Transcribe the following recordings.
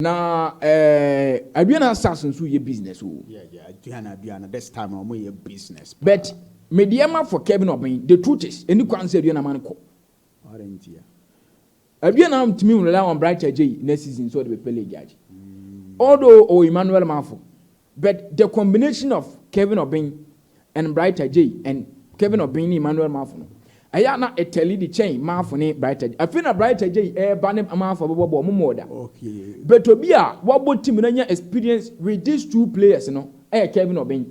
Na Aduana Stars nso yɛ business o. Yeah, Aduana this time ɔmo yɛ business. But mediama for Kevin Obin, the truth is, ɛni kwan sɛ Aduana ma no kɔ. Ɔre ntia. Aduana ntumi rely on Bright Adjei next season so ɔde bɛpɛ league agye. Although o Emmanuel Mafo, but the combination of Kevin Obin and Bright Adjei and Kevin Obin ne Emmanuel Mafo no, ɛyɛ na ɛtɛli de kyɛn Mafo ne Bright Adjei. Afei na Bright Adjei ɛɛba ne Mafo bɛbɔ bɔ ɔmo mɔ ɔda. But obi a wabɔ team na nya experience with these two players no ɛyɛ Kevin Obin.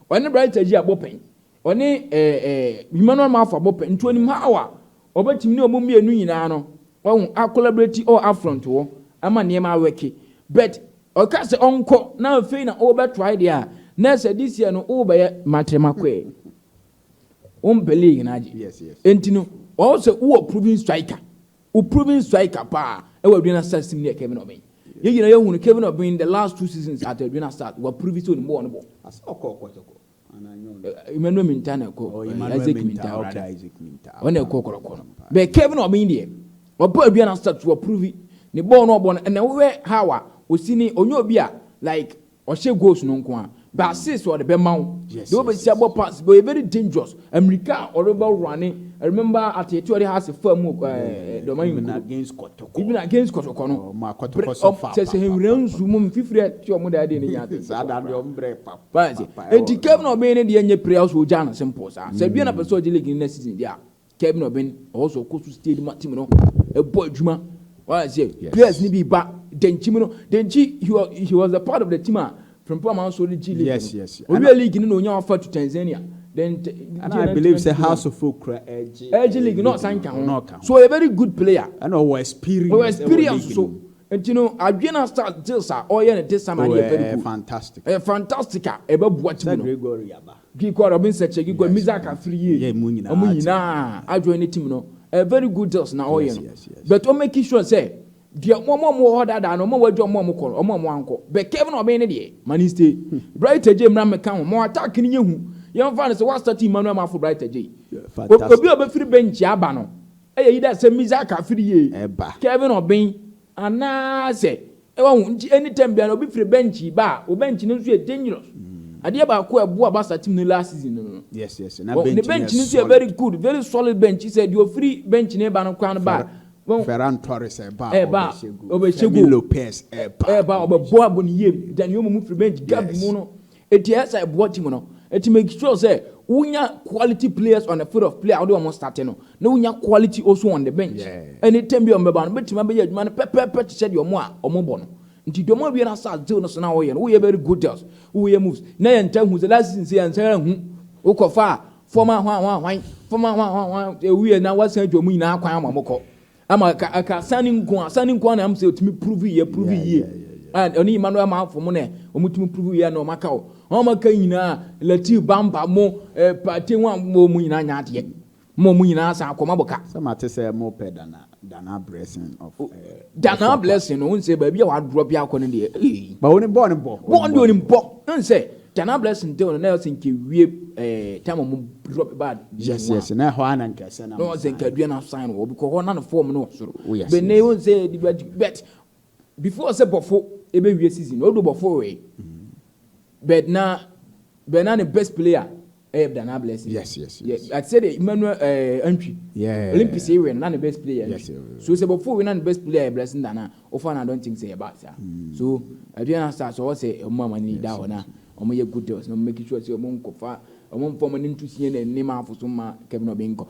Ɔne Bright Adjei abɔ pɛn, ɔne ɛɛ ɛɛ Emmanuel Mafo abɔ pɛn, nti onim how a ɔbɛtumi ne ɔmo mmienu nyinaa no ɔho acollaborate ɔ upfront hɔ ama nneɛma awɛke. But ɔka sɛ ɔnkɔ na afei na ɔbɛtoa deɛ a, na sɛ this year no ɔbɛyɛ matemakɔɛ, ɔmpɛ league na agye. Nti no ɔwɔ sɛ wowɔ proven striker, wo proven striker paa ɛwɔ Aduana Stars team ne yɛ Kevin Obin. Yɛn nyinaa yɛhu no, Kevin Obin, the last two seasons at Aduana Stars, wa prove sɛ onim bɔɔl no bɔ. Asa ɔkɔ Kɔtɔkɔ. Ana nyɛ ɔno. Emmanuel Minta na ɛkɔ. Oh, Emmanuel Isaac Minta. Minta Okay, rather. Isaac Minta. Ɔna ɛkɔ Kɔtɔkɔ no, but Kevin Obin deɛ, ɔbɔ Aduana Stars, wa prove ne bɔɔl no ɔbɔ no. Ɛna wohwɛ how a osi ni, onye obi a like ɔhyɛ goals no nko a, but assist ɔde bɛma wo de wobɛsi abɔ pass, but ɔyɛ very dangerous. Amirika a ɔde bɛ run, I remember atete ɔde ha se fa mu dɔma Even yi against Kɔtɔkɔ. Even against Kɔtɔkɔ no. Ɔmo akɔtɔkɔ so fa. Sɛ nwura nsu mu mfifiri ɛte ɔmo da ade ne nya ate. Saa da deɛ ɔmo brɛ pa. Faase pa- eti Kevin Obin ne deɛ nye player so ogya no simple saa sɛ bia na pɛ sɛ ɔgye league ne next season deɛ a, Kevin Obin ɔwɔ sɛ ɔkɔ so stadium team no ɛbɔ adwuma wɔn sɛ players ni bi ba Denkyi mu no, Denkyi, he was a part of the team a Frimpong Amanso de gye league no. Owie league no na onya wafa to Tanzania then And I believe say Hearts of Oak kura ɛgye. Ɛgye league na ɔsan ka Na ho. ɔka ho. So ɔyɛ very good player. Ɛna ɔwɔ experience. Ɔwɔ experience ɛwɔ so league no. Nti no Aduana Stars deals a ɔyɛ no this time Oh, ani yɛ very good. Fantastic. Ɛyɛ fantastic a ɛbɛboa Sɛ team no. Gregory aba. Gikɔ Robin Sɛkyɛ, Gikɔ Mizak afiri yie. Yeah, mu nyinaa ɔmo ate. nyinaa ajoin ne team no, a very good deals na ɔyɛ no. But ɔmo make sure sɛ deɛ ɔmo a ɔmo wɔ hɔ daadaa no, ɔmo a wɔadwa, ɔmo a ɔmo kɔ no, ɔmo a ɔmo ankɔ, but Kevin Ɔbɛn ne deɛ mani stay, Bright Adjei mmra mɛka ho mo attack ne nye hu. Yɛn fa no sɛ wa start Emmanuel Mafo, Bright Adjei. Fantastic. Obi a ɔbɛfiri bench aba no ɛyɛ yi dɛ sɛ Mizak afiri yie, Ɛba. Kevin Ɔbɛn anaasɛ ɛwɔ ho. Nti anytime biara obi firi bench ba a, o bench no nso yɛ dangerous. Adeɛ baako a ɛboa Basa team no last season no. Yes. Na ne bench bench no nso yɛ very good, very solid bench sɛ deɛ ofiri bench ne ba no kwan no ba wɔn Ferran Torres ɛba. Ɛba, ɔbɛhyɛ goal. Ɔbɛhyɛ Fermin goal. Lopez ɛba. Ɛba, ɔbɛbɔ abɔ ne yie. Daniel mu firi bench, Gabi mu no eti ɛsɛ ɛboa team no. Eti make sure sɛ wonya quality players on the field of play a wɔde wɔn start no, na wonya quality also on the bench. Anytime bi a wɔn bɛba no, bɛtumi abɛyɛ adwuma no pɛpɛɛpɛ te sɛ deɛ wɔn a wɔn bɔ no. Nti deɛ wɔn awie na sa deal no so na wɔyɛ no, woyɛ very good deals, woyɛ moves na yɛn nkyɛn hu sɛ last season sɛ yɛn nkyɛn hu wokɔ fa a former hwan hwan hwan, former hwan hwan hwan ewie na wasan adwa mu nyinaa kwan ama mo kɔ ama ka ka sani nko a, sani nko a na am sɛ otumi prove yie, prove yie. And ɔne Emmanuel Maafo mo na ɔmo tumi prove yie na ɔmo aka o, ɔmo aka nyinaa, Latif Bamba mo pate ho a mo mu nyinaa nya adeɛ mo nyinaa san akɔma bɔ ka. Sɛ mate sɛ mo pɛ Dana Blessing of. Dana Blessing no n sɛ baabi a wadorɔ bi akɔ no deɛ ee. But oni bɔɔl ni bɔ. Bɔɔl deɛ onim bɔ n sɛ Dana Blessing de no na ɔsɛ nke wie time a mo drop bad. Yes, na ɛhɔ ana nkɛsɛ na. Na ɔsɛ nka dua na sign wɔ because hɔ na ne form no wɔ soro. Oh, yes, but ne wɔn sɛ but before sɛ Bɔfo ebe wie season odo Bɔfo wei, but na ne best player ɛyɛ Dana Blessing. Yeah, ati sɛ de Emmanuel Antwi Olympics ewe no na ne best player Antwi. So sɛ Bɔfo wei na ne best player yɛ Blessing Dana ofa na I don't think say ɛba saa. So Aduana Stars ɔwɔ sɛ ɔmo ama ne da hɔ na ɔmo yɛ good deals na ɔmo make sure sɛ ɔmo nkɔfa ɔmo nfa ɔmo ne ntu sie na anim afo so ma Kevin Obi nkɔ.